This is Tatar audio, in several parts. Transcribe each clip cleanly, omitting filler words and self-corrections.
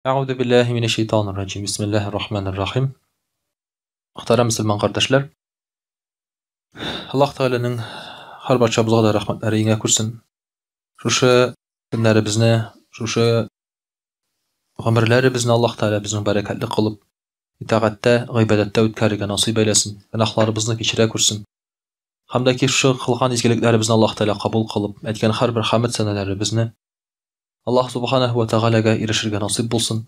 Әгъүзу биллаһи минәш шайтанир раҗим. Бисмиллаһир рахманир рахим. Мөхтәрәм мөселман кардәшләр, Аллаһ Тәгаләнең һәр барчабызга да рәхмәтләре иңә күрсен. Шушы көннәребезне, шушы гомерләребезне Аллаһ Тәгалә безнең бәрәкәтле кылып, итагатьтә, гыйбадәттә үткәрергә насыйп әйләсен, гөнаһларыбызны кичерә күрсен. Һәм дә ки шушы кылган изгелекләребезне Аллаһ Тәгалә кабул кылып, әйткән һәрбер хәмд сәнәләребезне Аллаһ Субханәһү вә Тәгаләгә ирешергә насыйп булсын.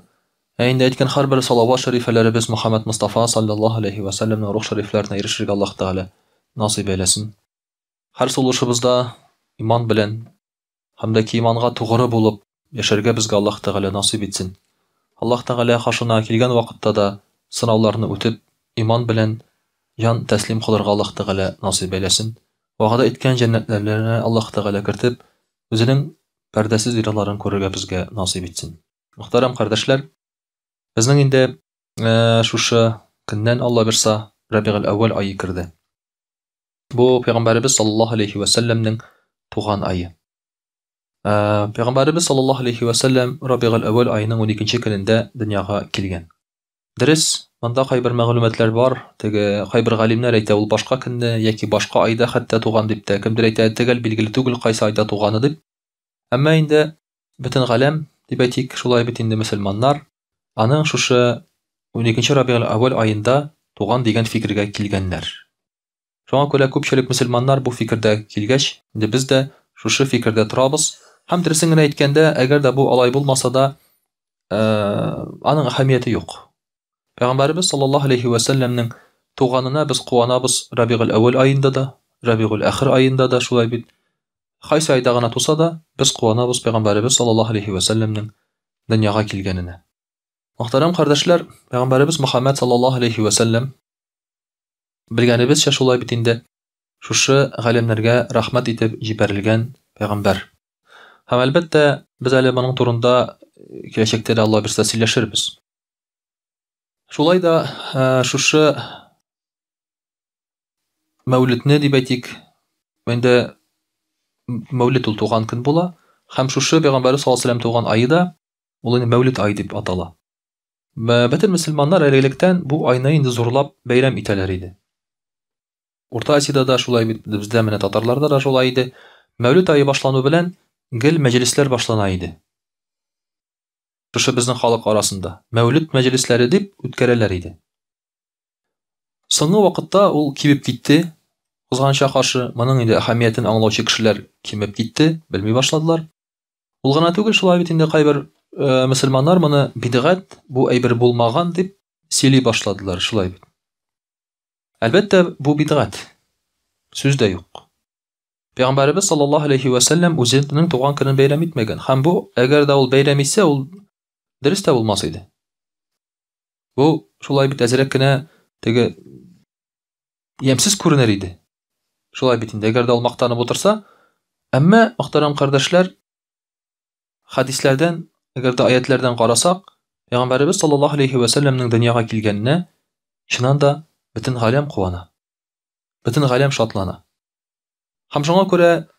Ә инде әйткән һәрбер салават шәрифәләребез Мөхәммәд Мостафа салләллаһу галәйһи вә сәлләмнең рух шәрифләренә ирешергә Аллаһ Тәгалә насыйп әйләсен. Һәр сулышыбызда иман белән һәм дә ки иманга тугры булып яшәргә безгә Аллаһ Тәгалә насыйп итсен. Аллаһ Тәгалә каршына килгән вакытта да сынауларны үтеп, иман белән җан тәслим кылырга Аллаһ Тәгалә насыйп әйләсен. Вәгъдә иткән җәннәтләренә Аллаһ Тәгалә кертеп, үзенең пәрдәсез дидарларын күрергә безгә насыйп итсен. Мөхтәрәм кардәшләр, безнең инде шушы көннән Алла бирса, Рабигул әүвәл ае керде. Бу пәйгамбәребез саллаллаһу алейхи ва сәлләмнең туган ае. Пәйгамбәребез саллаллаһу алейхи ва сәлләм Рабигул әүвәл аеның 12 көнендә дөньяга килгән. Дөрес, монда кайбер мәгълүматлар бар, теге кайбер галимнәр әйтә, ул башка көнне яки башка айда хәтта туган дип тә, кемдер әйтә, төгәл билгеле түгел кайсы айда туганы дип. Әмма инде бөтен галәм, дип әйтик, шулай бит инде мөселманнар, аның шушы 12 Рабигуль әүвәл аенда туган дигән фикергә килгәннәр. Шуңа күрә күпчелек мөселманнар бу фикердә килгәч, инде без дә шушы фикердә торабыз. Һәм дөресен генә әйткәндә, әгәр дә бу алай булмаса да, аның әһәмияте юк. Пәйгамбәребез саллаллаһу алейхи ва сәлләмнең туганына без куанабыз Рабигуль әүвәл аенда да, Рабигуль әхир аенда да шулай бит. Кайсы айда гына туса да, без куанабыз пәйгамбәребез саллаллаһу алейхи ва сәлләмнең дөньяга килгәненә. Мөхтәрәм кардәшләр, пәйгамбәребез Мөхәммәд саллаллаһу алейхи ва сәлләм белгәнебезчә шулай бит инде, шушы галәмнәргә рәхмәт итеп җибәрелгән пәйгамбәр. Һәм әлбәттә, без әле моның турында киләчәктә дә Алла бирсә сөйләшербез. Шулай да шушы Мәүлидне дип әйтик, инде Мәүлид ул туган көн була, һәм шушы пәйгамбәрбез саллаллаһу алейһи вәсәлләм туган ае да ул инде Мәүлид ае дип атала. Бөтен мөселманнар элек-электән бу айны инде зурлап бәйрәм итәләр иде. Урта Азиядә дә шулай бит, бездә менә татарларда да шулай иде. Мәүлид ае башлану белән гел мәҗлесләр башлана иде. Шушы безнең халык арасында Мәүлид мәҗлесләре дип үткәрәләр иде. Соңгы вакытта ул кибеп китте. Кызганычка каршы, моның инде әһәмиятен аңлаучы кешеләр кимеп китте, белми башладылар. Ул гына түгел, шулай бит инде кайбер мөселманнар моны бидгать, бу әйбер булмаган дип сөйли башладылар, шулай бит. Әлбәттә, бу бидгать. Сүз дә юк. Пәйгамбәребез саллаллаһу алейхи ва сәлләм үзенең туган көнен бәйрәм итмәгән. Һәм бу, әгәр дә ул бәйрәм итсә, ул дөрес тә булмас иде. Бу шулай бит әзрәк кенә теге ямьсез күренер иде. Шулай бит инде, әгәр дә ул мактанып утырса, әмма мөхтәрәм кардәшләр, хәдисләрдән, әгәр дә аятләрдән карасак, Пәйгамбәребез саллаллаһу алейхи ва сәлләмнең дөньяга килгәненә чыннан да бөтен галәм куана. Бөтен галәм шатлана. Һәм шуңа күрә,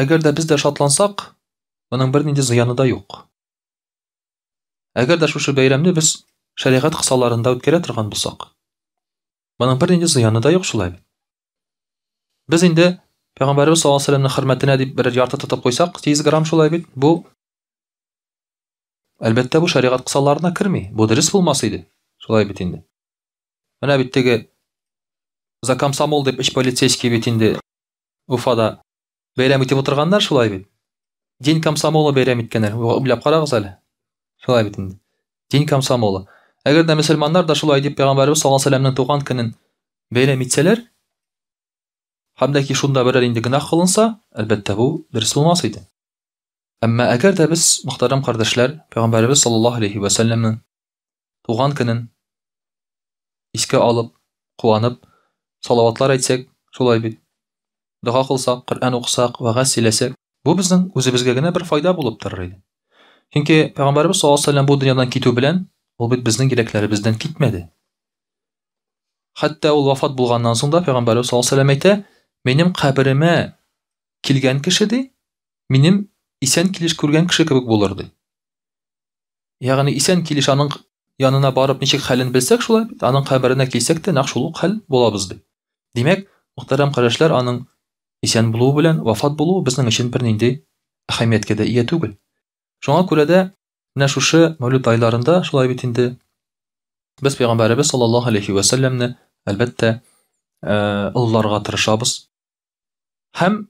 әгәр дә без дә шатлансак, моның бернинди зыяны да юк. Әгәр дә шушы бәйрәмне без шәригать кысаларында үткәрә торган булсак, моның бернинди зыяны да юк шулай бит. Без инде Пәйгамбәребез саллаллаһу алейһи вәсәлләмнең хөрмәтенә дип берәр ярты тотып куйсак, 8 грамм шулай бит. Бу әлбәттә бу шәригать кысаларына керми. Бу дөрес булмас иде. Шулай бит инде. Менә бит теге за комсомол дип өч полицейский бит инде Уфада Бәйрәм итеп утырганнар шулай бит. День комсомола бәйрәм иткәннәр. Уйлап карагыз әле. Шулай бит инде. День комсомола. Әгәр дә мөселманнар да шулай дип пәйгамбәребез саллаллаһу алейһи вәсәлләмнең туган көнен бәйрәм итсәләр, һәм дә ки шунда берәр инде гөнаһ кылынса, әлбәттә бу дөрес булмас иде. Әмма әгәр дә без, мөхтәрәм кардәшләр, пәйгамбәребез саллаллаһу алейһи вәсәлләмнең туган көнен искә алып, куанып, салаватлар әйтсәк, шулай бит. Дога кылсак, Коръән укысак, вәгазь сөйләсәк, бу безнең үзебезгә генә бер файда булып торыр иде. Чөнки Пәйгамбәребез саллаллаһу алейһи вәсәлләм бу дөньядан китү белән, ул бит безнең йөрәкләребездән китмәде. Хәтта ул вафат булганнан соң да Пәйгамбәребез саллаллаһу алейһи вәсәлләм әйтә, минем каберемә килгән кеше ди, минем исән килеш күргән кеше кебек булыр ди. Ягъни исән килеш аның янына барып ничек хәлен белсәк, шулай бит, аның каберенә килсәк тә нәкъ шул ук хәл булабыз ди. Димәк, мөхтәрәм кардәшләр, аның исән булуы белән вафат булуы безнең өчен бернинди әһәмияткә дә ия түгел. Шуңа күрә дә менә шушы Мәүлид айларында шулай бит инде без пәйгамбәребез саллаллаһу алейхи ва сәлләмне әлбәттә олыларга тырышабыз. Һәм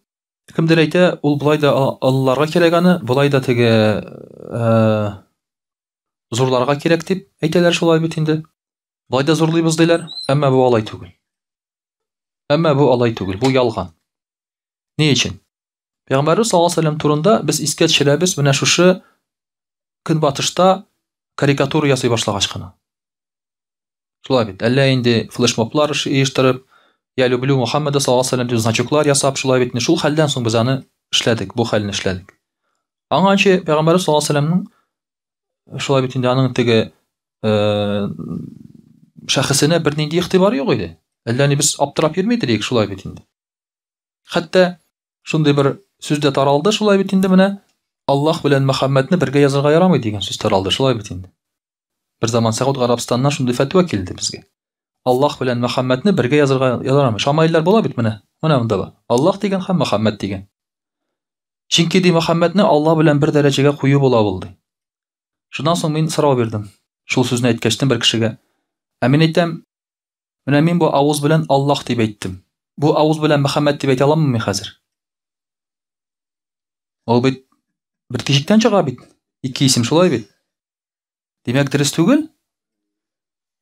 кемдер әйтә, ул болай да олыларга кирәк аны, болай да теге зурларга кирәк дип әйтәләр шулай бит инде. Болай да зурлыйбыз диләр, әмма бу алай түгел. Әмма бу алай түгел, бу ялган. Ни өчен? Пәйгамбәрбез саллаллаһу алейһи вәсәлләм турында без искә төшерәбез менә шушы көнбатышта карикатура ясый башлагач кына. Шулай бит. Әллә инде флешмоблар оештырып, я люблю Мухаммеда саллаллаһу алейһи вәсәлләм дип значоклар ясап, шулай бит. Шул хәлдән соң без аны эшләдек, бу хәлне эшләдек. Аңанчы Пәйгамбәрбез саллаллаһу алейһи вәсәлләмнең шулай бит инде аның теге шәхесенә бернинди игътибар юк иде. Әллә ни без аптырап йөрми идек шулай бит инде. Хәтта шундый бер сүз дә таралды, шулай бит инде менә Аллаһ белән Мөхәммәдне бергә язарга ярамый дигән сүз таралды, шулай бит инде. Бер заман Сауд Гарәбстаннан шундый фәтва килде безгә. Аллаһ белән Мөхәммәдне бергә язарга ярамый. Шамаилләр була бит менә. Менә монда бар. Аллаһ дигән һәм Мөхәммәд дигән. Чөнки ди Мөхәммәдне Аллаһ белән бер дәрәҗәгә кую була ул ди. Шуннан соң мин сорау бирдем. Шул сүзне әйткәчтен бер кешегә. Ә мин әйтәм, Менә мин бу авыз белән Аллаһ дип әйттем. Бу авыз белән Мөхәммәд дип әйтә аламмы мин хәзер? Ул бит бер тишектән чыга бит. Ике исем шулай бит. Димәк, дөрес түгел.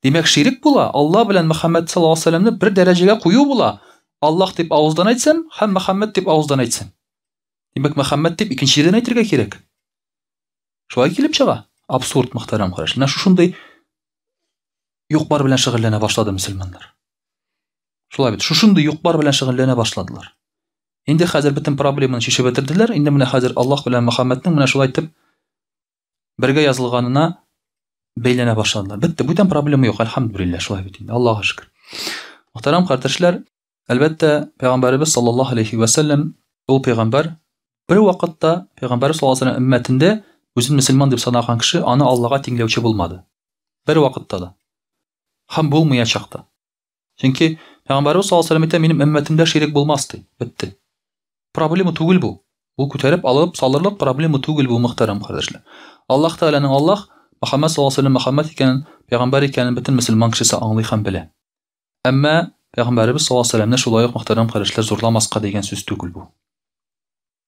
Димәк, ширек була. Алла белән Мөхәммәд саллаллаһу алейһи вәсәлләмне бер дәрәҗәгә кую була. Аллаһ дип авыздан әйтсәм һәм Мөхәммәд дип авыздан әйтсәм. Димәк, Мөхәммәд дип икенче җирдән әйтергә кирәк. Шулай килеп чыга. Абсурд, мөхтәрәм караш. Менә шушындый юк-бар белән шөгыльләнә башлады мөселманнар. Шулай бит, шушындый юк-бар белән шөгыльләнә башладылар. Инде хәзер бөтен проблеманы чишеп бетерделәр. Инде менә хәзер Аллаһ белән Мөхәммәднең менә шулай итеп бергә язылганына бәйләнә башладылар. Бетте, бүтән проблема юк, әлхәмдүлилләһ, шулай бит инде. Аллаһка шөкер. Мөхтәрәм кардәшләр, әлбәттә, пәйгамбәребез саллаллаһу алейхи ва сәлләм ул пәйгамбәр бер вакытта пәйгамбәр саллаллаһу алейхи ва сәлләм өммәтендә үзен мөселман дип санаган кеше аны Аллаһка тиңләүче булмады. Бер вакытта да. Һәм булмаячак та. Чөнки Пәйгамбәребез саллаллаһу алейһи ва сәлләм әйтә, минем өммәтемдә ширек булмас ди. Бетте. Проблема түгел бу. Бу күтәреп алып салырлык проблема түгел бу, мөхтәрәм кардәшләр. Аллаһ Тәгаләнең Аллаһ, Мөхәммәд саллаллаһу алейһи ва сәлләм Мөхәммәд икәнен, пәйгамбәр икәнен бөтен мөселман кешесе аңлый һәм белә. Әмма Пәйгамбәребез саллаллаһу алейһи ва сәлләмне шулай ук мөхтәрәм кардәшләр зурламаска дигән сүз түгел бу.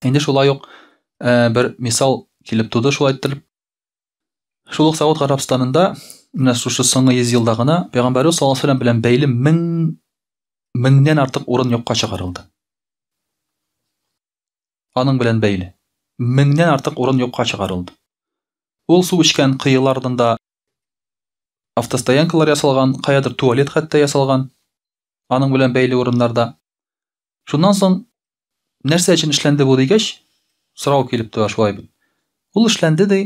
Инде шулай ук бер мисал килеп туды шулай иттереп. Шул ук Сауд Гарәбстанында менә шушы соңгы 100 елда гына Пәйгамбәрбез саллаллаһу алейһи белән бәйле мең меңнән артык урын юкка чыгарылды. Аның белән бәйле меңнән артык урын юкка чыгарылды. Ул су эчкән кыелардан да автостоянкалар ясалган, каядыр туалет хәтта ясалган. Аның белән бәйле урыннарда. Шуннан соң нәрсә өчен эшләнде бу дигәч, сорау килеп туа шулай бит. Ул эшләнде ди,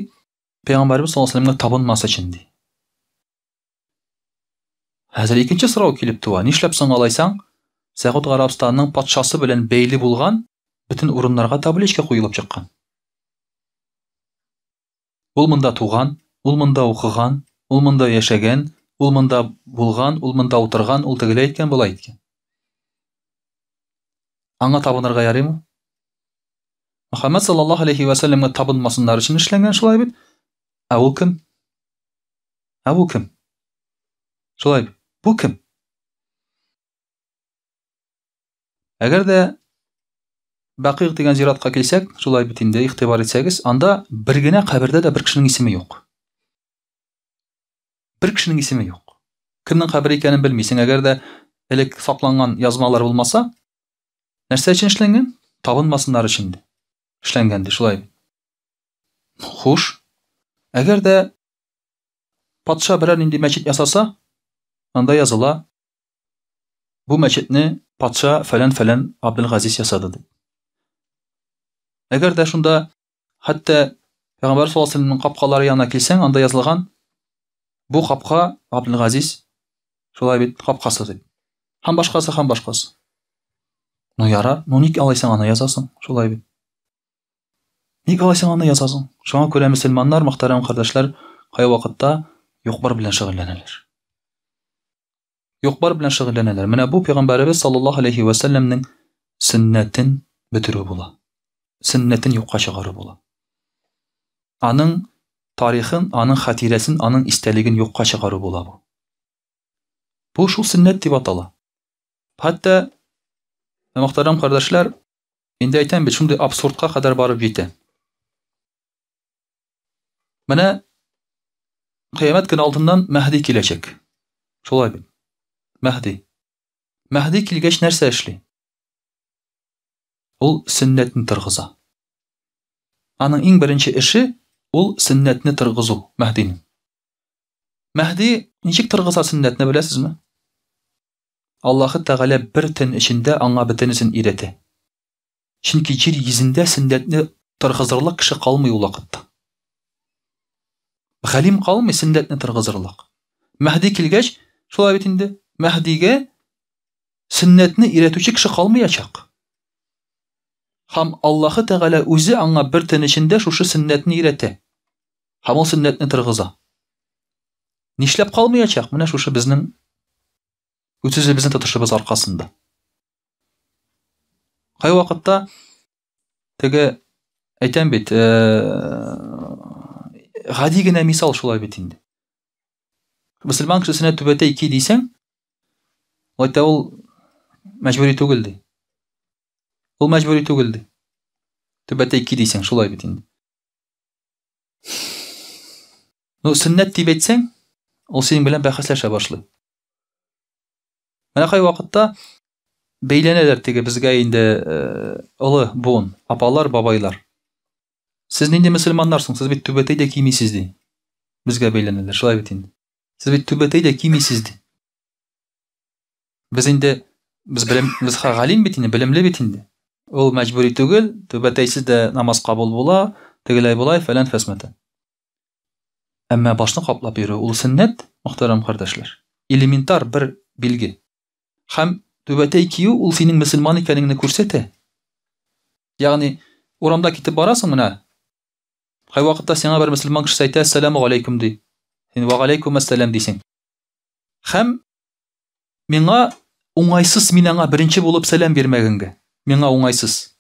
Пәйгамбәрбез саллаллаһу алейһи вәсәлләмгә табынмас өчен ди. Хәзер икенче сорау килеп туа. Нишләп соң алайсаң, Сәгуд Гарәбстанының патшасы белән бәйле булган бөтен урыннарга табличка куелып чыккан. Ул монда туган, ул монда укыган, ул монда яшәгән, ул монда булган, ул монда утырган, ул тегеләй иткән, болай иткән. Аңа табынырга ярыймы? Мөхәммәд саллаллаһу алейхи ва сәлләмгә табынмасыннар өчен эшләнгән шулай бит. Ә ул кем? Ә бу кем? Шулай бит. Бу кем? Әгәр дә Бакыйк дигән зиратка килсәк, шулай бит инде, игътибар итсәгез, анда бер генә кабердә дә бер кешенең исеме юк. Бер кешенең исеме юк. Кемнең кабере икәнен белмисең. Әгәр дә элек сакланган язмалар булмаса, нәрсә өчен эшләнгән? Табынмасыннар өчен эшләнгән ди, шулай. Хуш. Әгәр дә патша берәр нинди мәчет ясаса, анда языла, Бу мәчетне патша фәлән-фәлән Абделгазиз ясады дип. Әгәр дә шунда хәтта Пәйгамбәр саллаллаһу алейһи капкалары янына килсәң, анда язылган бу капка Абделгазиз шулай бит капкасы дип. Һәм башкасы, һәм башкасы. Ну яра, ну ник алайсаң аны язасың, шулай бит. Ник алайсаң аны язасың? Шуңа күрә мөселманнар, мөхтәрәм кардәшләр, Кайвакытта юк-бар белән шөгыльләнәләр. Юк-бар белән шөгыльләнәләр. Менә бу пәйгамбәребез саллаллаһу алейхи ва сәлләмнең сөннәтен бетерү була. Сөннәтен юкка чыгару була. Аның тарихын, аның хатирәсен, аның истәлеген юкка чыгару була бу. Бу шул сөннәт дип атала. Хәтта мөхтәрәм кардәшләр, инде әйтәм бит, шундый абсурдка кадәр барып җитә. Менә кыямәт көне алдыннан Мәһди киләчәк. Шулай бит. Мәһди. Мәһди килгәч нәрсә эшли? Ул сөннәтне торгыза. Аның иң беренче эше ул сөннәтне торгызу Мәһдинең. Мәһди ничек торгыза сөннәтне беләсезме? Аллаһы Тәгалә бер төн эчендә аңа бөтенесен өйрәтә. Чөнки җир йөзендә сөннәтне торгызырлык кеше калмый ул вакытта. Галим калмый сөннәтне торгызырлык. Мәһди килгәч, шулай бит инде, Мәһдигә сөннәтне өйрәтүче кеше калмаячак. Һәм Аллаһы Тәгалә үзе аңа бер төн эчендә шушы сөннәтне өйрәтә. Һәм ул сөннәтне торгыза. Нишләп калмаячак? Менә шушы безнең үз-үзебезне тотышыбыз аркасында. Кайвакытта теге әйтәм бит, э, гади генә мисал шулай бит инде. Мөселман кешесенә түбәтәй ки дисәң, әйтә ул мәҗбүри түгел ди. Ул мәҗбүри түгел ди. Түбәтәй ки дисәң, шулай бит инде. Ну, сөннәт дип әйтсәң, ул синең белән бәхәсләшә башлый. Менә кай вакытта бәйләнәләр теге безгә инде э, олы буын, апалар, бабайлар. Сез нинди мөселманнар соң? Сез бит түбәтәй дә кимисез ди. Безгә бәйләнәләр, шулай бит инде. Сез бит түбәтәй дә кимисез ди. Без инде без белем без галим бит инде, белемле бит инде. Ул мәҗбүри түгел, түбәтәйсез дә намаз кабул була, тегеләй болай, фәлән фәсмәтә. Әмма башны каплап йөрү ул сөннәт, мөхтәрәм кардәшләр. Элементар бер билге. Һәм түбәтәй кию ул синең мөселман икәнеңне күрсәтә. Ягъни урамда китеп барасың менә. Кайвакытта сиңа бер мөселман кешесе әйтә, "Әссәламу алейкум" ди. Син ва алейкум әссәлам дисең. Һәм миңа уңайсыз мин аңа беренче булып сәлам бирмәгәнгә. Миңа уңайсыз.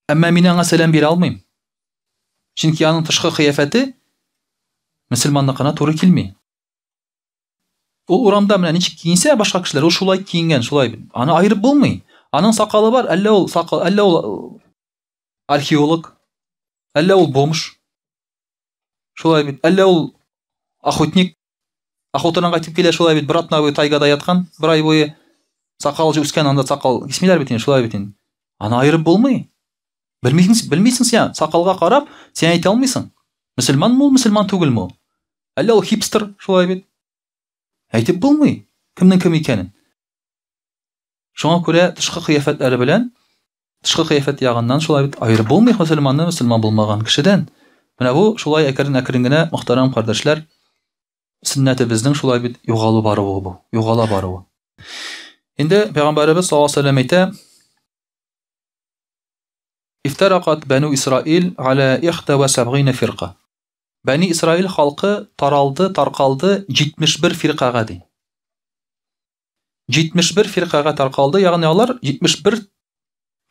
Әмма мин аңа сәлам бирә алмыйм. Чөнки аның тышкы кыяфәте мөселманныкына туры килми. Ул урамда менә ничек киенсә, башка кешеләр ул шулай киенгән, шулай. Аны аерып булмый. Аның сакалы бар, әллә ул сакал, әллә ул э, археолог, әллә ул бомж. Шулай бит. Әллә ул охотник. Охотадан кайтып килә, шулай бит, бер атна буе тайгада яткан, бер ай буе сакал үскән, анда сакал кисмиләр бит инде, шулай бит инде. Аны аерып булмый. Белмисең, белмисең син, сакалга карап, син әйтә алмыйсың. Мөселманмы ул, мөселман түгелме ул? Әллә ул хипстер, шулай бит. Әйтеп булмый, кемнең кем икәнен. Шуңа күрә тышкы кыяфәтләре белән тышкы кыяфәт ягыннан шулай бит аерып булмый мөселманны мөселман булмаган кешедән. Менә бу шулай әкрен-әкрен генә, мөхтәрәм кардәшләр, сөннәтебезнең шулай бит югалу баруы бу, югала баруы. Инде пәйгамбәребез саллаллаһу алейһи вәсәлләм әйтә, Ифтаракат Бану Исраил аля ихда ва сабгина фирка. Бәни Исраил халкы таралды, таркалды 71 фиркага ди. 71 фиркага таркалды, ягъни алар 71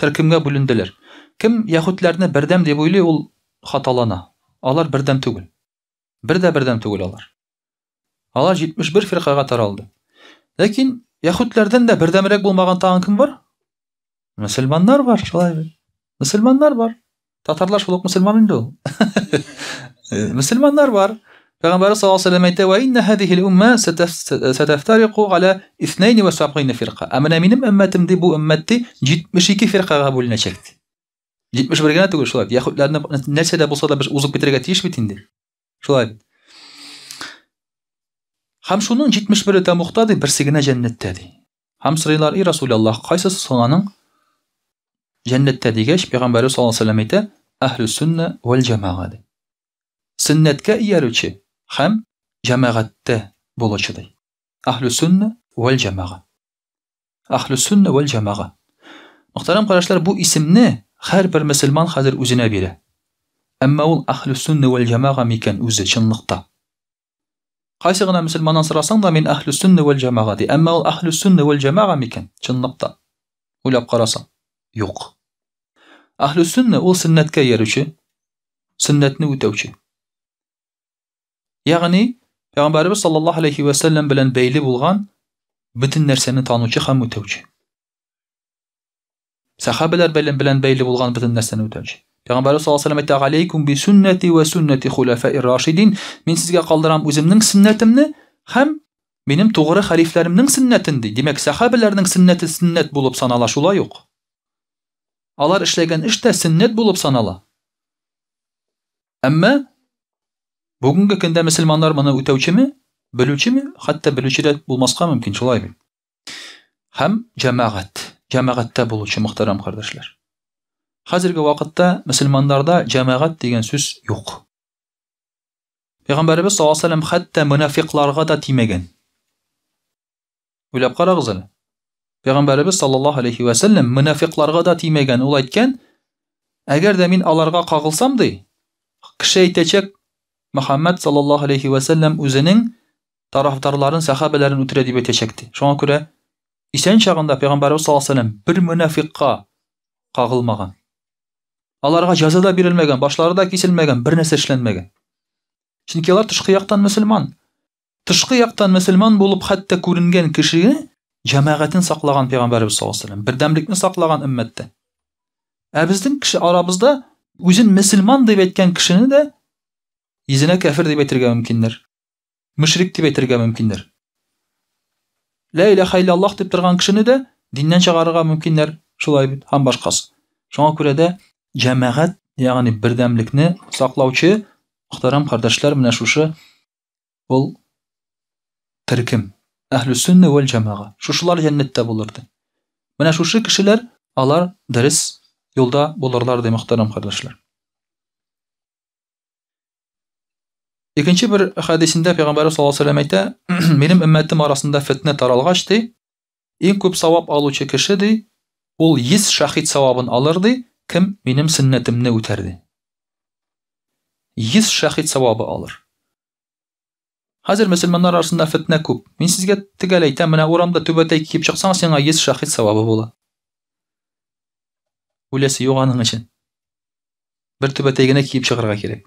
төркемгә бүленделәр. Кем яһүдләрне бердәм дип уйлый, ул хаталана. Алар бердәм түгел. Бер дә бердәм түгел алар. Алар 71 фиркага таралды. Ләкин яһүдләрдән дә бердәмрәк булмаган тагын кем бар? Мөселманнар бар, шулай бит. Мөселманнар бар. Татарлар шул ук мөселман инде ул. Мөселманнар бар. Пәйгамбәр саллаллаһу алейһи ва сәлләм әйтә: "Ва инна һадихил умма сатафтарику аля 72 фирка". Ә менә минем өммәтем ди, бу өммәт ди 72 фиркага бүленәчәк ди. 71 генә түгел шулай. Яһүдләрне нәрсә дә булса да без узып китәргә тиеш бит инде. Шулай бит. Һәм шуның 71-е тәмугта ди, берсе генә җәннәттә ди. Һәм сорыйлар, И Расулаллаһ, кайсысы соң аның җәннәттә дигәч, Пәйгамбәребез саллаллаһу алейһи ва сәлләм әйтә, Әһлү сөннә вәл җәмәга ди. Сөннәткә иярүче һәм җәмәгатьтә булучы ди. Әһлү сөннә вәл җәмәга. Әһлү сөннә вәл җәмәга. Мөхтәрәм кардәшләр, бу исемне һәрбер мөселман хәзер үзенә бирә. Әмма ул әһлү сөннә вәл җәмәга микән үзе чынлыкта? Кайсы гына мөселманнан сорасаң да, мин әһлү сөннә вәл җәмәга ди. Әмма ул әһлү сөннә вәл җәмәга микән? Чынлыкта. Уйлап карасаң, юк. Әһлү сөннә ул сөннәткә иярүче, сөннәтне үтәүче. Ягъни, Пәйгамбәребез саллаллаһу алейхи вә сәлләм белән бәйле булган бөтен нәрсәне танучы һәм үтәүче. Сәхабәләр белән белән бәйле булган бөтен нәрсәне үтәүче. Пәйгамбәрбез саллаллаһу алейһи ва сәлләм әйтә: "Алейкум би суннати ва суннати хулафаир рашидин." Мин сезгә калдырам үземнең сөннәтемне һәм минем тугры хәлифләремнең сөннәтен ди. Димәк, сәхабәләрнең сөннәте сөннәт булып санала, шулай ук. Алар эшләгән эш тә сөннәт булып санала. Әмма бүгенге көндә мөселманнар моны үтәүчеме, белүчеме, хәтта белүче дә булмаска мөмкин, шулай бит. Һәм җәмәгать, җәмәгатьтә булучы мөхтәрәм кардәшләр. Хәзерге вакытта мөселманнарда җәмәгать дигән сүз юк. Пәйгамбәребез саллаллаһу алейһи ва сәлләм хәтта мөнафикларга да тимәгән. Уйлап карагыз әле. Пәйгамбәребез саллаллаһу алейһи ва сәлләм мөнафикларга да тимәгән. Ул әйткән, әгәр дә мин аларга кагылсам ди, кеше әйтәчәк, Мөхәммәд саллаллаһу алейһи ва сәлләм үзенең тарафдарларын, сәхабәләрен үтерә дип әйтәчәк ди. Шуңа күрә исән чагында пәйгамбәребез саллаллаһу алейһи ва сәлләм бер мөнафикка кагылмаган. Аларга җәза да бирелмәгән, башлары да киселмәгән, бер нәрсә эшләнмәгән. Чөнки алар тышкы яктан мөселман. Тышкы яктан мөселман булып хәтта күренгән кешегә җәмәгатен саклаган пәйгамбәребез саллаллаһу алейһи ва сәлләм, бердәмлекне саклаган өммәттә. Ә безнең кеше арабызда үзен мөселман дип әйткән кешене дә йөзенә кәфер дип әйтергә мөмкиннәр. Мөшрик дип әйтергә мөмкиннәр. Лә илаһа илляллаһ дип торган кешене дә диннән чыгарырга мөмкиннәр, шулай бит, һәм башкасы. Шуңа күрә дә җәмәгать, ягъни бердәмлекне саклаучы мөхтәрәм кардәшләр менә шушы ул төркем. Әһлү сөннә вәл җәмәга. Шушылар җәннәттә булыр ди. Менә шушы кешеләр алар дөрес юлда булырлар ди мөхтәрәм кардәшләр. Икенче бер хәдисендә Пәйгамбәрбез саллаллаһу алейһи ва сәлләм әйтә, минем өммәтем арасында фетнә таралгач ди, иң күп савап алучы кеше ди, ул 100 шахид савабын алыр ди, кем минем сөннәтемне үтәр ди. 100 шахид савабы алыр. Хәзер мөселманнар арасында фетнә күп. Мин сезгә төгәл әйтәм, менә урамда түбәтәй киеп чыксаң, сиңа 100 шахид савабы була. Үләсе юк аның өчен. Бер түбәтәй генә киеп чыгарга кирәк.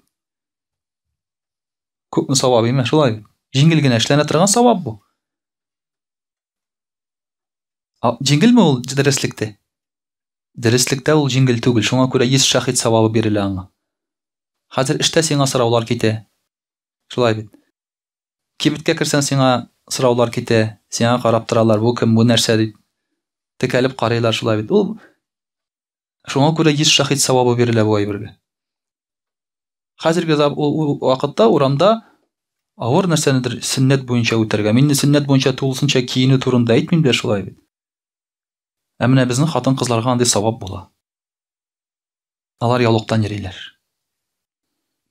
Күпме савап име, шулай бит. Җиңел генә эшләнә торган савап бу. Җиңелме ул дөреслектә? Дөреслектә ул җиңел түгел, шуңа күрә 100 шахид савабы бирелә аңа. Хәзер эштә сиңа сораулар китә. Шулай бит. Кибеткә керсәң сиңа сораулар китә, сиңа карап торалар, бу кем, бу нәрсә дип. Текәлеп карыйлар шулай бит. Ул шуңа күрә 100 шахид савабы бирелә бу әйбергә. Хәзерге ул вакытта урамда авыр нәрсәнедер сөннәт буенча үтәргә. Мин сөннәт буенча тулысынча киенү турында әйтмим дә шулай бит. Ә менә безнең хатын-кызларга андый савап була. Алар яулыктан йөриләр.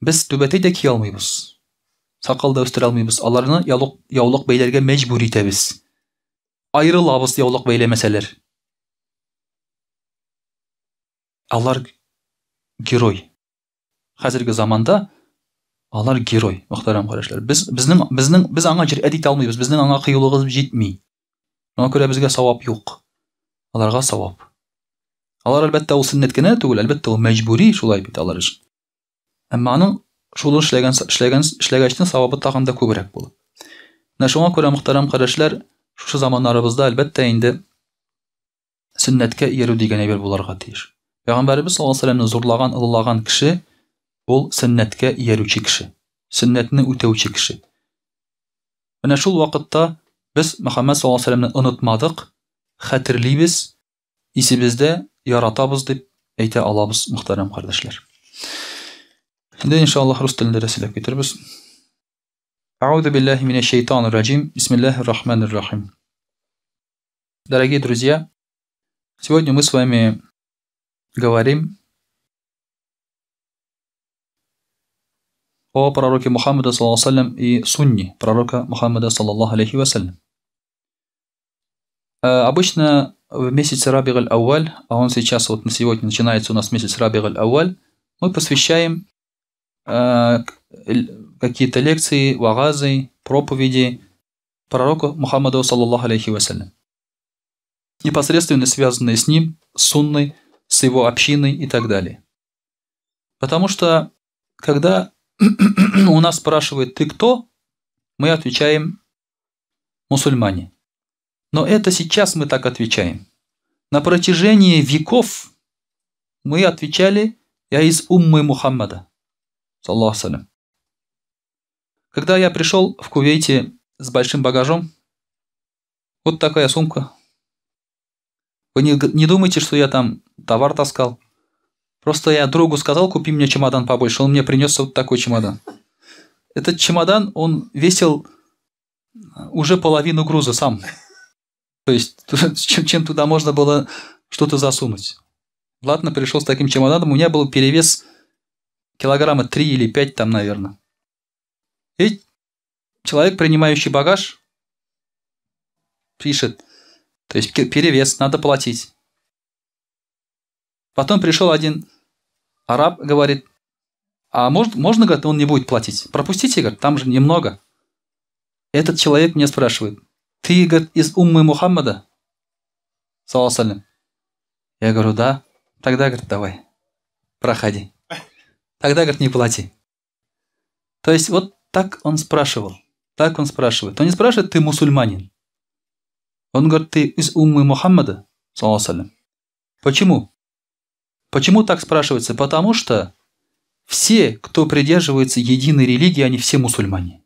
Без түбәтәй дә кия алмыйбыз. Сакал да үстерә алмыйбыз. Аларны яулык, яулык бәйләргә мәҗбүр итәбез. Аерылабыз яулык бәйләмәсәләр. Алар герой. Хәзерге заманда алар герой, мөхтәрәм кардәшләр. Без безнең безнең без аңа җөрьәт итә алмыйбыз. Безнең аңа кыюлыгыбыз җитми. Шуңа күрә безгә савап юк. Аларга савап. Алар әлбәттә ул сөннәт кенә түгел, әлбәттә ул мәҗбүри шулай бит алар өчен. Әмма аның шул эшләгән эшләгән эшләгәчтен савабы тагын да күбрәк була. Менә шуңа күрә мөхтәрәм кардәшләр, шушы заманнарыбызда әлбәттә инде сөннәткә иярү дигән әйбер булырга тиеш. Пәйгамбәребез саллаллаһу алейһи вәсәлләмне зурлаган, олылаган кеше ул сөннәткә иярүче кеше, сөннәтне үтәүче кеше. Менә шул вакытта без Мөхәммәд саллаллаһу алейһи вәсәлләмне онытмадык, хәтерлибез, исебездә, яратабыз дип әйтә алабыз, мөхтәрәм кардәшләр. Инде иншаллаһ рус телендә дә сөйләп китербез. Әгъузу биллаһи минәш шайтанир раҗим. Бисмиллаһир рахманир рахим. Дорогие друзья, сегодня мы с вами говорим о пророке Мухаммеда, саллаллаху и сунне пророка Мухаммеда, саллаллаху алейхи вассалям. Обычно в месяце Рабиг аль-Ауаль, а он сейчас вот на сегодня начинается у нас месяц Рабиг аль-Ауаль, мы посвящаем какие-то лекции, вагазы, проповеди пророка Мухаммада, саллаллаху алейхи вассалям, непосредственно связанные с ним, с сунной, с его общиной и так далее. Потому что, когда у нас спрашивают: «Ты кто?», мы отвечаем: «Мусульмане». Но это сейчас мы так отвечаем. На протяжении веков мы отвечали: «Я из уммы Мухаммада». Саллаху. Когда я пришел в Кувейте с большим багажом, вот такая сумка. Вы не думайте, что я там товар таскал. Просто я другу сказал: «Купи мне чемодан побольше». Он мне принес вот такой чемодан. Этот чемодан, он весил уже половину груза сам. То есть чем туда можно было что-то засунуть. Ладно, пришел с таким чемоданом, у меня был перевес килограмма 3 или 5 там, наверное. И человек, принимающий багаж, пишет, то есть перевес, надо платить. Потом пришел один араб, говорит: «А можно, говорит, он не будет платить? Пропустите, говорит, там же немного». Этот человек меня спрашивает: «Ты, говорит, из уммы Мухаммада? Саллаллаху». Я говорю: «Да». «Тогда, говорит, давай, проходи. Тогда, говорит, не плати». То есть вот так он спрашивал. Так он спрашивает. Он не спрашивает: «Ты мусульманин?» Он говорит: «Ты из уммы Мухаммада? Саллаллаху». Почему? Почему так спрашивается? Потому что все, кто придерживается единой религии, они все мусульмане.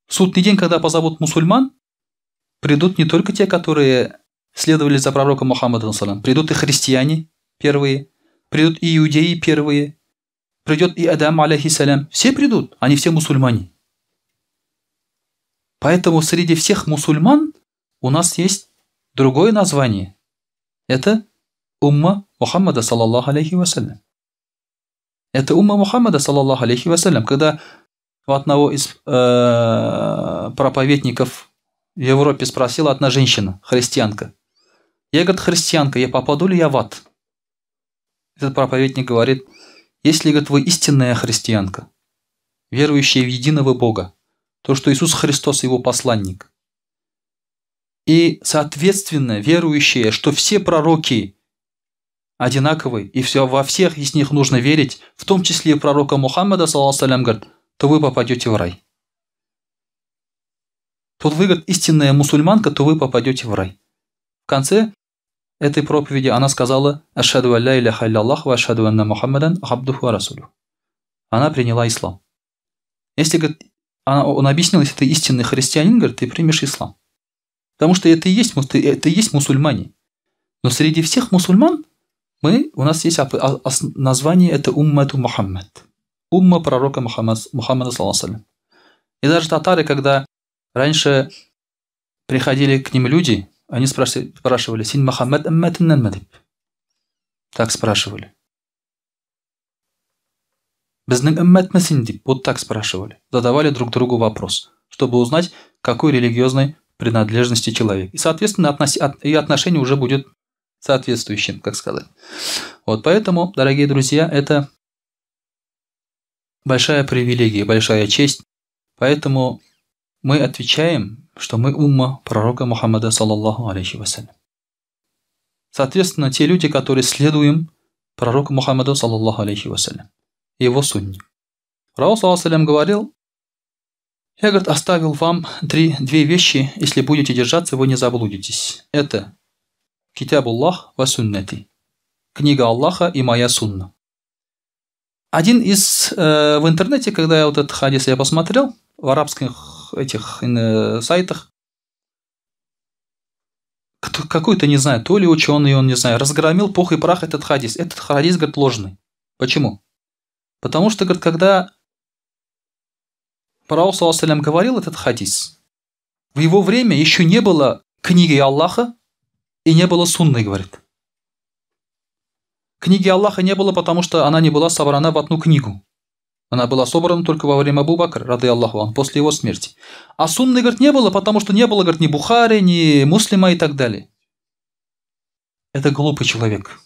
В судный день, когда позовут мусульман, придут не только те, которые следовали за пророком Мухаммадом, придут и христиане первые, придут и иудеи первые, придет и Адам, алейхиссалям. Все придут, они все мусульмане. Поэтому среди всех мусульман у нас есть другое название. Это умма Мухаммада, саллаллаху алейхи вассалям. Это умма Мухаммада, саллаллаху алейхи вассалям. Когда у одного из проповедников в Европе спросила одна женщина, христианка: «Я, говорит, христианка, я попаду ли я в ад?» Этот проповедник говорит: «Если, говорит, вы истинная христианка, верующая в единого Бога, то, что Иисус Христос его посланник, и, соответственно, верующие, что все пророки одинаковы, и все, во всех из них нужно верить, в том числе и пророка Мухаммада, саллаллаху алейхи, говорит, то вы попадете в рай. Тут вы, говорит, истинная мусульманка, то вы попадете в рай». В конце этой проповеди она сказала: «Ашхаду алля иляха илляллах ва ашхаду анна Мухаммадан абдуху ва расулюх». Она приняла ислам. Если, говорит, он объяснил, если ты истинный христианин, говорит, ты примешь ислам. Потому что это и есть мусульмане. Но среди всех мусульман у нас есть название, это уммату Мухаммад. Умма пророка Мухаммада, саллаллаху. И даже татары, когда раньше приходили к ним люди, они спрашивали: «Син Мухаммад өммәтеннәнме?» дип. Так спрашивали. «Безнең өммәтме син?» дип. Вот так спрашивали. Задавали друг другу вопрос, чтобы узнать, какой религиозной принадлежности человек. И, соответственно, и отношение уже будет соответствующим, как сказать. Вот поэтому, дорогие друзья, это большая привилегия, большая честь. Поэтому мы отвечаем, что мы умма пророка Мухаммада, саллаллаху алейхи вассалям. Соответственно, те люди, которые следуем пророку Мухаммаду, саллаллаху алейхи вассалям, его сунне. Пророк, саллаллаху, говорил: «Я, говорит, оставил вам две вещи, если будете держаться, вы не заблудитесь. Это китабуллах ва суннати». Книга Аллаха и моя сунна. Один из, в интернете, когда я вот этот хадис я посмотрел, в арабских этих сайтах, какой-то, не знаю, то ли ученый, он, не знаю, разгромил пух и прах этот хадис. Этот хадис, говорит, ложный. Почему? Потому что, говорит, когда Пророк, саллаллаху, говорил этот хадис, в его время еще не было книги Аллаха и не было сунны, говорит. Книги Аллаха не было, потому что она не была собрана в одну книгу. Она была собрана только во время Абу Бакра, рады Аллаху, после его смерти. А сунны, говорит, не было, потому что не было, говорит, ни Бухари, ни Муслима и так далее. Это глупый человек.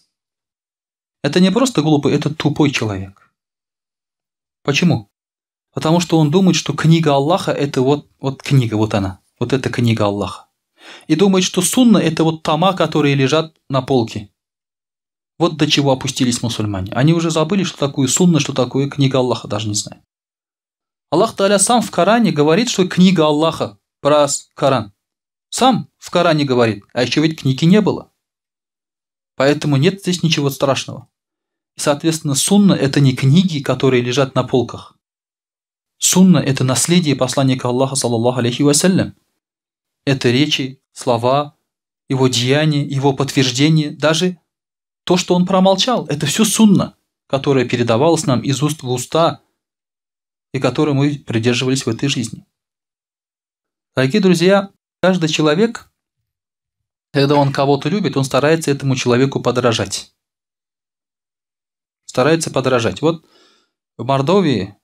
Это не просто глупый, это тупой человек. Почему? Потому что он думает, что книга Аллаха – это вот, вот книга, вот она. Вот это книга Аллаха. И думает, что сунна – это вот тома, которые лежат на полке. Вот до чего опустились мусульмане. Они уже забыли, что такое сунна, что такое книга Аллаха, даже не знают. Аллах Тааля сам в Коране говорит, что книга Аллаха про Коран. Сам в Коране говорит, а еще ведь книги не было. Поэтому нет здесь ничего страшного. И, соответственно, сунна – это не книги, которые лежат на полках. Сунна – это наследие посланника Аллаха, саллаллаху алейхи вассалям. Это речи, слова, его деяния, его подтверждение, даже то, что он промолчал. Это все сунна, которая передавалась нам из уст в уста и которой мы придерживались в этой жизни. Дорогие друзья, каждый человек, когда он кого-то любит, он старается этому человеку подражать. Старается подражать. Вот в Мордовии,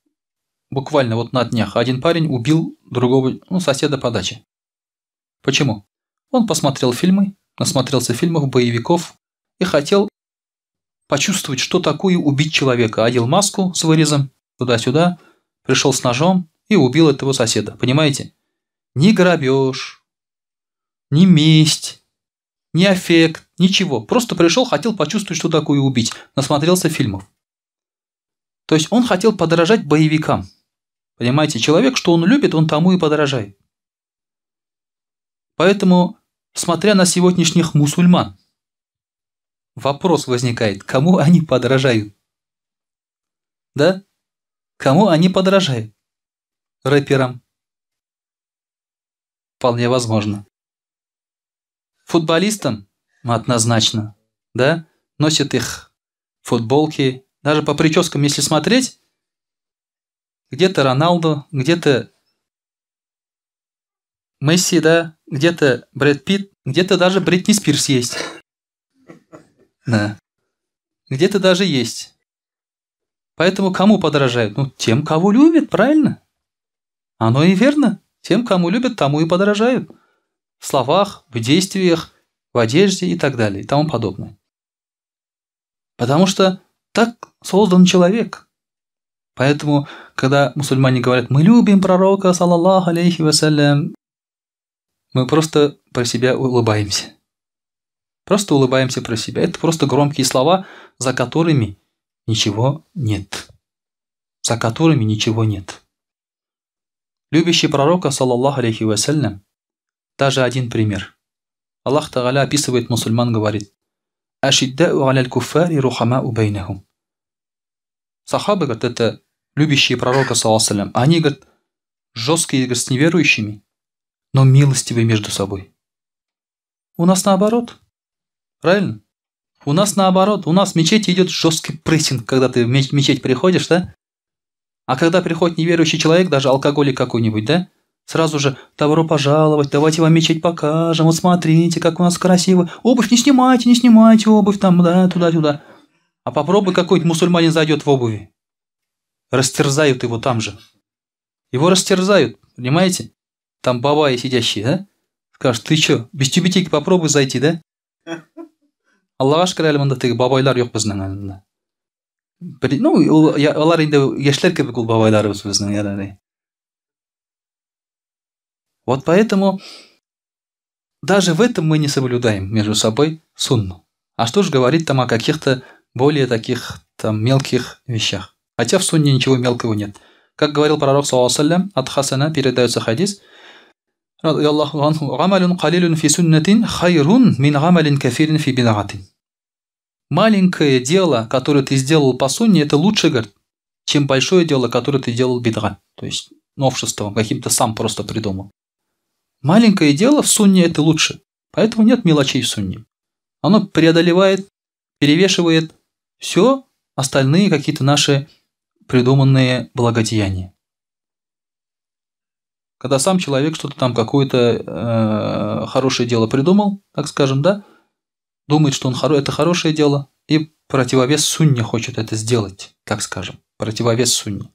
буквально вот на днях, один парень убил другого, ну, соседа по даче. Почему? Он посмотрел фильмы, насмотрелся фильмов, боевиков и хотел почувствовать, что такое убить человека. Одел маску с вырезом туда-сюда, пришел с ножом и убил этого соседа. Понимаете? Ни грабеж, ни месть, ни аффект, ничего. Просто пришел, хотел почувствовать, что такое убить. Насмотрелся фильмов. То есть он хотел подражать боевикам. Понимаете, человек, что он любит, он тому и подражает. Поэтому, смотря на сегодняшних мусульман, вопрос возникает, кому они подражают? Да? Кому они подражают? Рэперам. Вполне возможно. Футболистам? Однозначно. Да? Носят их футболки. Даже по прическам, если смотреть, где-то Роналду, где-то Месси, да, где-то Брэд Питт, где-то даже Бритни Спирс есть. Да. Где-то даже есть. Поэтому кому подражают? Ну, тем, кого любят, правильно? Оно и верно. Тем, кому любят, тому и подражают. В словах, в действиях, в одежде и так далее, и тому подобное. Потому что так создан человек. Поэтому, когда мусульмане говорят, мы любим пророка, саллаллаху алейхи вассалям, мы просто про себя улыбаемся. Просто улыбаемся про себя. Это просто громкие слова, за которыми ничего нет. За которыми ничего нет. Любящий пророка, саллаллаху алейхи вассалям, даже один пример. Аллах Тааля описывает мусульман, говорит, «Ашиддау аляль куффари рухамау бейнахум». Сахабы, говорят, это любящие пророка, саллаллаху алейхи вассалям, они, говорят, жесткие, говорят, с неверующими, но милостивые между собой. У нас наоборот. Правильно? У нас наоборот. У нас в мечети идет жесткий прессинг, когда ты в мечеть приходишь, да? А когда приходит неверующий человек, даже алкоголик какой-нибудь, да? Сразу же, добро пожаловать, давайте вам мечеть покажем, вот смотрите, как у нас красиво. Обувь не снимайте, не снимайте обувь там, да, туда-сюда. А попробуй какой-нибудь мусульманин зайдет в обуви. Растерзают его там же. Его растерзают, понимаете? Там бабаи сидящие, да? Скажут, ты чё, без тюбетейки попробуй зайти, да? Аллага шөкер әле монда теге бабайлар юк безнең әле. Ну, алар инде яшьләр кебек ул бабайларыбыз безнең, ярар. Вот поэтому даже в этом мы не соблюдаем между собой сунну. А что же говорить там о каких-то более таких там мелких вещах? Хотя в сунне ничего мелкого нет. Как говорил пророк, саллаллаху алейхи вассалям, от Хасана передается хадис, «Гамалюн калилюн фи суннатин хайрун мин гамалин кафирин фи бидагатин». Маленькое дело, которое ты сделал по сунне, это лучше, говорит, чем большое дело, которое ты делал бидга, то есть новшеством, каким-то сам просто придумал. Маленькое дело в сунне это лучше, поэтому нет мелочей в сунне. Оно преодолевает, перевешивает все остальные какие-то наши придуманные благодеяния. Когда сам человек что-то там, какое-то хорошее дело придумал, так скажем, да, думает, что он это хорошее дело, и противовес сунне хочет это сделать, так скажем, противовес сунне.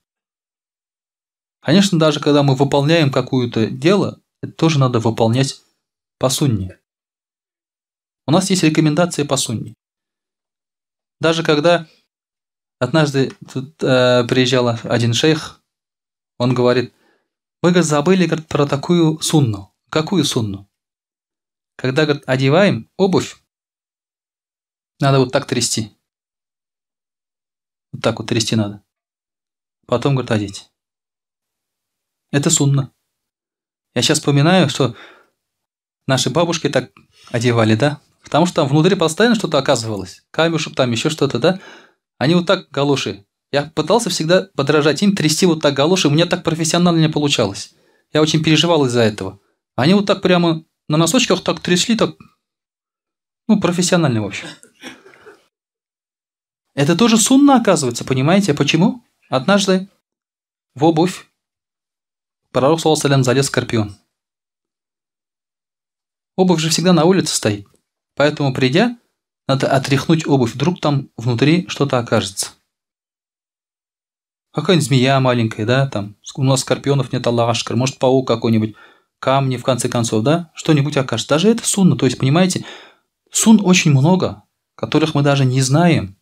Конечно, даже когда мы выполняем какое-то дело, это тоже надо выполнять по сунне. У нас есть рекомендации по сунне. Даже когда однажды тут приезжал один шейх, Он говорит, мы, говорит, забыли, говорит, про такую сунну. Какую сунну? Когда, говорит, одеваем обувь, надо вот так трясти. Вот так вот трясти надо. Потом, говорит, одеть. Это сунна. Я сейчас вспоминаю, что наши бабушки так одевали, да? Потому что там внутри постоянно что-то оказывалось. Камешек там, еще что-то, да? Они вот так галоши. Я пытался всегда подражать им, трясти вот так галоши. У меня так профессионально не получалось. Я очень переживал из-за этого. Они вот так прямо на носочках так трясли, так... Ну, профессионально, в общем. Это тоже сунна, оказывается, понимаете? Почему? Однажды в обувь пророк, саллаллаху алейхи ва саллям, залез скорпион. Обувь же всегда на улице стоит. Поэтому, придя, надо отряхнуть обувь. Вдруг там внутри что-то окажется. Какая-нибудь змея маленькая, да, там. У нас скорпионов нет, Аллах ашкар. Может, паук какой-нибудь, камни, в конце концов, да, что-нибудь окажется. Даже это сунна. То есть, понимаете, сунн очень много, которых мы даже не знаем.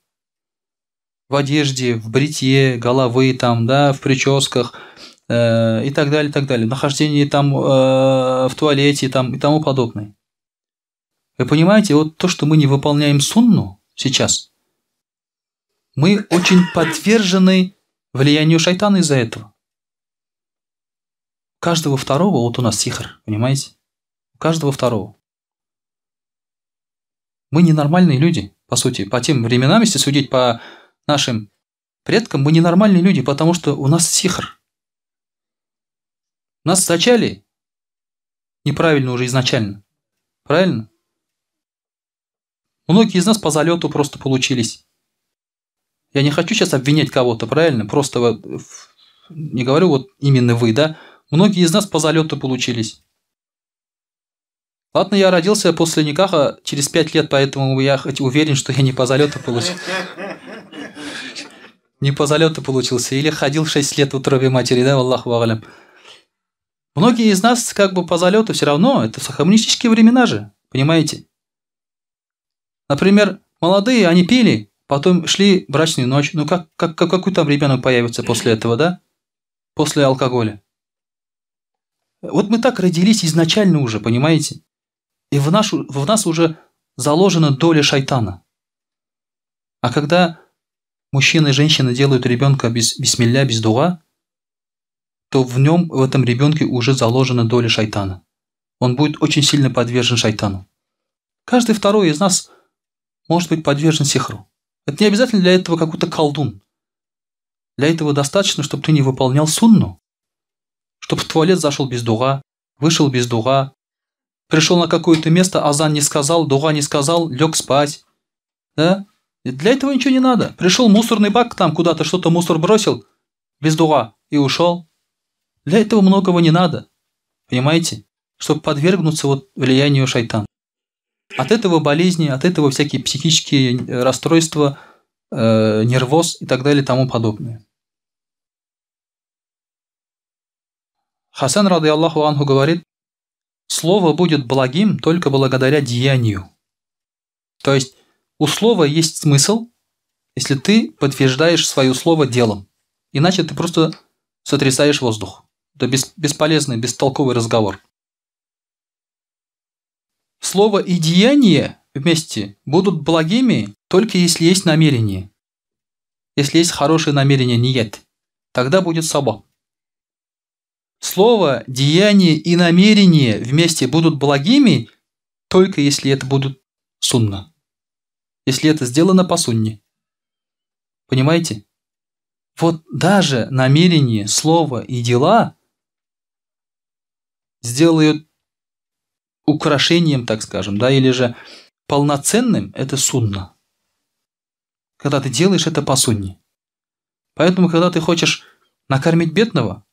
В одежде, в бритье головы, там, да, в прическах и так далее, и так далее. В нахождении там, в туалете там, и тому подобное. Вы понимаете, вот то, что мы не выполняем сунну сейчас, мы очень подвержены влиянию шайтана из-за этого. У каждого второго, вот у нас сихр, понимаете? У каждого второго. Мы ненормальные люди, по сути. По тем временам, если судить по нашим предкам, мы ненормальные люди, потому что у нас сихр. Нас зачали неправильно уже изначально. Правильно? Многие из нас по залету просто получились. Я не хочу сейчас обвинять кого-то, правильно? Просто не говорю вот именно вы, да? Многие из нас по залету получились. Ладно, я родился после никаха через 5 лет, поэтому я хоть уверен, что я не по залету получился. Не по залету получился. Или ходил 6 лет в утробе матери, да, Аллаху а'лям. Многие из нас как бы по залету все равно, это коммунистические времена же, понимаете? Например, молодые, они пили, потом шли брачную ночь. Ну какой там ребенок появится после этого, да? После алкоголя. Вот мы так родились изначально уже, понимаете? И в нас уже заложена доля шайтана. А когда мужчина и женщина делают ребенка без бисмилля, без дуа, то в нем, в этом ребенке уже заложена доля шайтана. Он будет очень сильно подвержен шайтану. Каждый второй из нас может быть подвержен сихру. Это не обязательно для этого какой-то колдун. Для этого достаточно, чтобы ты не выполнял сунну. Чтобы в туалет зашел без дуа, вышел без дуа, пришел на какое-то место, азан не сказал, дуа не сказал, лег спать. Да? Для этого ничего не надо. Пришел мусорный бак, там куда-то что-то мусор бросил, без дуа, и ушел. Для этого многого не надо. Понимаете? Чтобы подвергнуться вот влиянию шайтана. От этого болезни, от этого всякие психические расстройства, нервоз и так далее и тому подобное. Хасан, рады Аллаху анху, говорит, слово будет благим только благодаря деянию. То есть у слова есть смысл, если ты подтверждаешь свое слово делом. Иначе ты просто сотрясаешь воздух. Это бесполезный, бестолковый разговор. Слово и деяние вместе будут благими, только если есть намерение. Если есть хорошее намерение, ният, тогда будет саба. Слово, деяние и намерение вместе будут благими, только если это будут сунна. Если это сделано по сунне. Понимаете? Вот даже намерение, слово и дела сделают украшением, так скажем, да, или же полноценным, это сунна. Когда ты делаешь это по сунне. Поэтому, когда ты хочешь накормить бедного,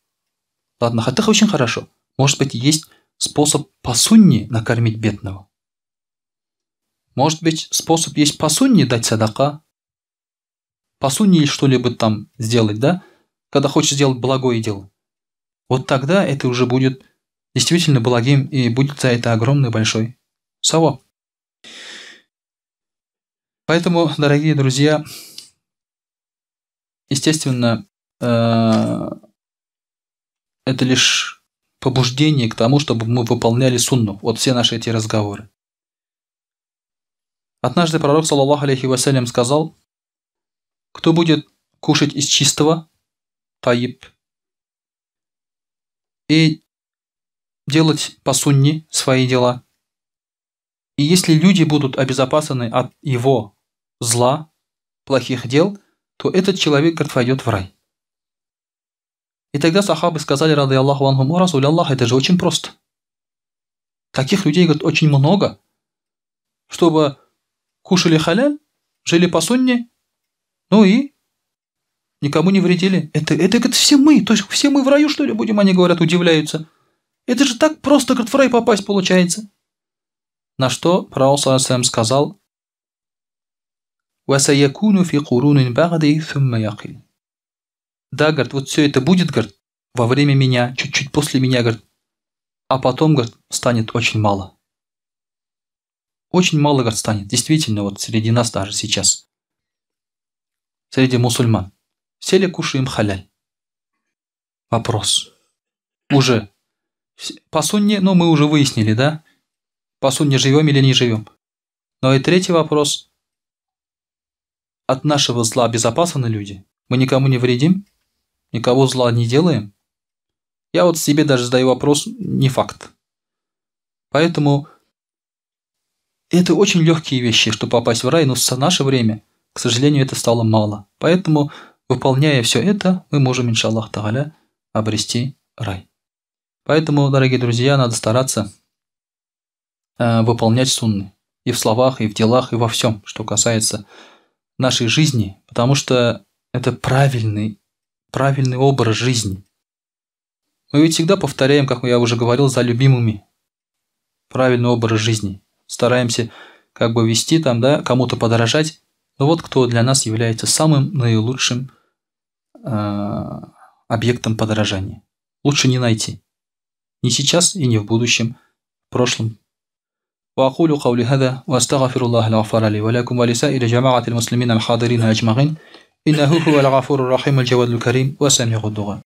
ладно, это очень хорошо. Может быть, есть способ по сунне накормить бедного. Может быть, способ есть по сунне дать садака. По сунне что-либо там сделать, да? Когда хочешь сделать благое дело. Вот тогда это уже будет действительно благим и будет за это огромный большой саваб. Поэтому, дорогие друзья, естественно, Это лишь побуждение к тому, чтобы мы выполняли сунну. Вот все наши эти разговоры. Однажды пророк, صلى الله عليه وسلم, сказал: кто будет кушать из чистого, طيب, и делать по сунне свои дела, и если люди будут обезопасены от его зла, плохих дел, то этот человек, говорит, войдет в рай. И тогда сахабы сказали, رضي الله عنهم: «О, رسول الله, это же очень просто. Таких людей, говорит, очень много, чтобы кушали халяль, жили по сунне, ну и никому не вредили. Это, говорит, все мы, то есть все мы в раю, что ли, будем?» Они говорят, удивляются. «Это же так просто, говорит, в рай попасть получается». На что пророк сказал: «وسيكون في قرون بعدي ثم يقل». Да, говорит, вот все это будет, говорит, во время меня, чуть-чуть после меня, говорит, а потом, говорит, станет очень мало. Очень мало, говорит, станет. Действительно, вот среди нас даже сейчас, среди мусульман, все ли кушаем халяль? Вопрос. Уже. По сунне, ну, мы уже выяснили, да? По сунне живем или не живем. Но и третий вопрос. От нашего зла обезопасены люди? Мы никому не вредим? Никого зла не делаем? Я вот себе даже задаю вопрос, не факт. Поэтому это очень легкие вещи, чтобы попасть в рай, но в наше время, к сожалению, это стало мало. Поэтому, выполняя все это, мы можем, إن شاء الله تعالى, обрести рай. Поэтому, дорогие друзья, надо стараться выполнять сунны. И в словах, и в делах, и во всем, что касается нашей жизни, потому что это правильный, правильный образ жизни. Мы ведь всегда повторяем, как я уже говорил, за любимыми правильный образ жизни. Стараемся как бы вести там, да, кому-то подражать. Но вот кто для нас является самым наилучшим объектом подражания. Лучше не найти. Ни сейчас и не в будущем, в прошлом. وأقول قولي هذا وأستغفر الله الغفار لي ولكم ولسائر جماعة المسلمين الحاضرين أجمعين إنه هو الغفور الرحيم الجواد الكريم وسميع الدعاء.